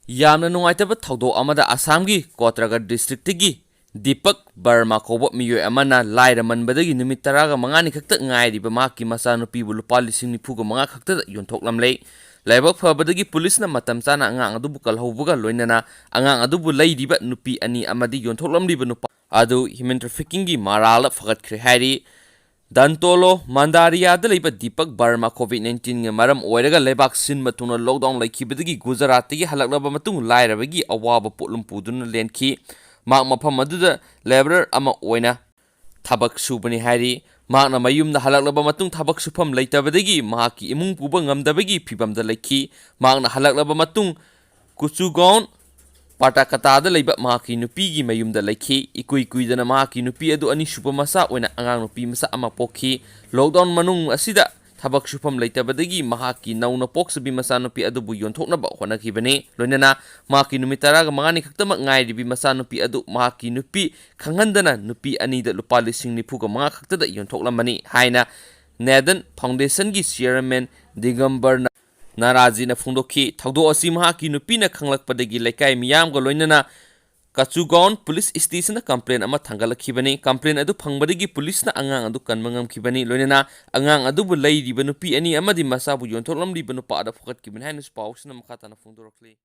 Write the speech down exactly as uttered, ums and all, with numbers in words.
ꯌꯥꯝꯅ ꯅꯨꯡꯉꯥꯏꯇꯕ ꯊꯧꯗꯣꯛ ꯑꯃꯗ ꯑꯁꯥꯝꯒꯤ ꯀꯣꯇ꯭ꯔꯒ ꯗꯤꯁꯇ꯭ꯔꯤꯛꯇꯒꯤ ꯗꯤꯄꯛ ꯕꯔꯃꯥ ꯀꯧꯕ ꯃꯤꯑꯣꯏ ꯑꯃꯅ ꯂꯥꯏꯔꯃꯟꯕꯗꯒꯤ ꯅꯨꯃꯤꯠ ꯇꯔꯥꯒ ꯃꯉꯥꯅꯤ ꯈꯛꯇ ꯉꯥꯏꯔꯤꯕ ꯃꯍꯥꯛꯀꯤ ꯃꯆꯥꯅꯨꯄꯤꯕꯨ ꯂꯨꯄꯥ ꯂꯤꯁꯤꯡ ꯅꯤꯐꯨꯒ ꯃꯉꯥ ꯈꯛꯇꯗ ꯌꯣꯟꯊꯣꯛꯂꯝꯂꯦ꯫ ꯂꯥꯏꯕꯛ ꯐꯕꯗꯒꯤ ꯄꯨꯂꯤꯁꯅ ꯃꯇꯝ ꯆꯥꯅ ꯑꯉꯥꯡ ꯑꯗꯨꯕꯨ ꯀꯜꯍꯧꯕꯒ ꯂꯣꯏꯅꯅ ꯑꯉꯥꯡ ꯑꯗꯨꯕꯨ ꯂꯩꯔꯤꯕ ꯅꯨꯄꯤ ꯑꯅꯤ ꯑꯃꯗꯤ ꯌꯣꯟꯊꯣꯛꯂꯝꯂꯤꯕ ꯅꯨꯄꯥ ꯑꯗꯨ ꯍ꯭ꯌꯨꯃꯦꯟ ꯇ꯭ꯔꯥꯐꯤꯀꯤꯡꯒꯤ ꯃꯔꯥꯜꯗ ꯐꯒꯠꯈ꯭ꯔꯦ ꯍꯥꯏꯔꯤ꯫ ꯗꯟꯇꯣꯂꯣ ꯃꯟꯗꯥꯔꯤꯌꯥꯗ ꯂꯩꯕ ꯗꯤꯄꯛ ꯕꯔꯃꯥ COVID nineteenꯒꯤ ꯃꯔꯝ ꯑꯣꯏꯔꯒ ꯂꯩꯕꯥꯛ ꯁꯤꯟꯕ ꯊꯨꯡꯅ ꯂꯣꯛꯗꯥꯎꯟ ꯂꯩꯈꯤꯕꯗꯒꯤ ꯒꯨꯖꯔꯥꯠꯇꯒꯤ ꯍꯜꯂꯛꯂꯕ ꯃꯇꯨꯡ ꯂꯥꯏꯔꯕꯒꯤ ꯑꯋꯥꯕ ꯄꯣꯠꯂꯨꯝ ꯄꯨꯗꯨꯅ ꯂꯦꯟꯈꯤ꯫ ꯃꯍꯥꯛ ꯃꯐꯝ ꯑꯗꯨꯗ ꯂꯦꯕꯔꯔ ꯑꯃ ꯑꯣꯏꯅ ꯊꯕꯛ ꯁꯨꯕꯅꯤ ꯍꯥꯏꯔꯤ꯫ ꯃꯍꯥꯛꯅ ꯃꯌꯨꯝꯗ ꯍꯜꯂꯛꯂꯕ ꯃꯇꯨꯡ ꯊꯕꯛ ꯁꯨꯐꯝ ꯂꯩꯇꯕꯗꯒꯤ ꯃꯍꯥꯛꯀꯤ ꯏꯃꯨꯡ ꯄꯨꯕ ꯉꯝꯗꯕꯒꯤ ꯐꯤꯚꯝꯗ ꯂꯩꯈꯤ꯫ ꯃꯍꯥꯛꯅ ꯍꯜꯂꯛꯂꯕ ꯃꯇꯨꯡ ꯀꯨꯆꯨꯒꯥꯎꯟ ꯄꯥꯇꯥꯀꯇꯥꯗ ꯂꯩꯕ ꯃꯍꯥꯛꯀꯤ ꯅꯨꯄꯤꯒꯤ ꯃꯌꯨꯝꯗ ꯂꯩꯈꯤ꯫ ꯏꯀꯨꯏ ꯀꯨꯏꯗꯅ ꯃꯍꯥꯛꯀꯤ ꯅꯨꯄꯤ ꯑꯗꯨ ꯑꯅꯤꯁꯨꯕ ꯃꯆꯥ ꯑꯣꯏꯅ ꯑꯉꯥꯡ ꯅꯨꯄꯤ ꯃꯆꯥ ꯑꯃ ꯄꯣꯛꯈꯤ꯫ ꯂꯣꯛꯗꯥꯎꯟ ꯃꯅꯨꯡ ꯑꯁꯤꯗ ꯊꯕꯛ ꯁꯨꯐꯝ ꯂꯩꯇꯕꯗꯒꯤ ꯃꯍꯥꯛꯀꯤ ꯅꯧꯅ ꯄꯣꯛꯆꯕꯤ ꯃꯆꯥꯅꯨꯄꯤ ꯑꯗꯨꯕꯨ ꯌꯣꯟꯊꯣꯛꯅꯕ ꯍꯣꯠꯅꯈꯤꯕꯅꯤ꯫ ꯂꯣꯏꯅꯅ ꯃꯍꯥꯛꯀꯤ ꯅꯨꯃꯤꯠ ꯇꯔꯥꯒ ꯃꯉꯥꯅꯤ ꯈꯛꯇꯃꯛ ꯉꯥꯏꯔꯤꯕꯤ ꯃꯆꯥꯅꯨꯄꯤ ꯑꯗꯨ ꯃꯍꯥꯛꯀꯤ ꯅꯨꯄꯤ ꯈꯪꯍꯟꯗꯅ ꯅꯨꯄꯤ ꯑꯅꯤꯗ ꯂꯨꯄꯥ ꯂꯤꯁꯤꯡ ꯅꯤꯐꯨꯒ ꯃꯉꯥ ꯈꯛꯇꯗ ꯌꯣꯟꯊꯣꯛꯂꯝꯕꯅꯤ ꯍꯥꯏꯅ ꯅꯦꯗꯟ ꯐꯥꯎꯟꯗꯦꯁꯟꯒꯤ ꯆꯤꯌꯔꯃꯦꯟ ꯗꯤꯒꯝꯕꯔ ꯅꯥꯔꯥꯖꯤꯅ ꯐꯣꯡꯗꯣꯛꯈꯤ꯫ ꯊꯧꯗꯣꯛ ꯑꯁꯤ ꯃꯍꯥꯛꯀꯤ ꯅꯨꯄꯤꯅ ꯈꯪꯂꯛꯄꯗꯒꯤ ꯂꯩꯀꯥꯏ ꯃꯤꯌꯥꯝꯒ ꯂꯣꯏꯅꯅ ꯀꯆꯨꯒꯥꯎꯟ ꯄꯨꯂꯤꯁ ꯁ꯭ꯇꯦꯁꯟꯗ ꯀꯝꯄ꯭ꯂꯦꯟ ꯑꯃ ꯊꯥꯡꯒꯠꯂꯛꯈꯤꯕꯅꯤ꯫ ꯀꯝꯄ꯭ꯂꯦꯟ ꯑꯗꯨ ꯐꯪꯕꯗꯒꯤ ꯄꯨꯂꯤꯁꯅ ꯑꯉꯥꯡ ꯑꯗꯨ ꯀꯟꯕ ꯉꯝꯈꯤꯕꯅꯤ꯫ ꯂꯣꯏꯅꯅ ꯑꯉꯥꯡ ꯑꯗꯨꯕꯨ ꯂꯩꯔꯤꯕ ꯅꯨꯄꯤ ꯑꯅꯤ ꯑꯃꯗꯤ ꯃꯆꯥꯕꯨ ꯌꯣꯟꯊꯣꯛꯂꯝꯂꯤꯕ ꯅꯨꯄꯥ ꯑꯗꯨ ꯐꯒꯠꯈꯤꯕꯅꯤ ꯍꯥꯏꯅꯁꯨ ꯄꯥꯎꯁꯤꯅ ꯃꯈꯥ ꯇꯥꯅ ꯐꯣꯡꯗꯣꯔꯛꯂꯤ꯫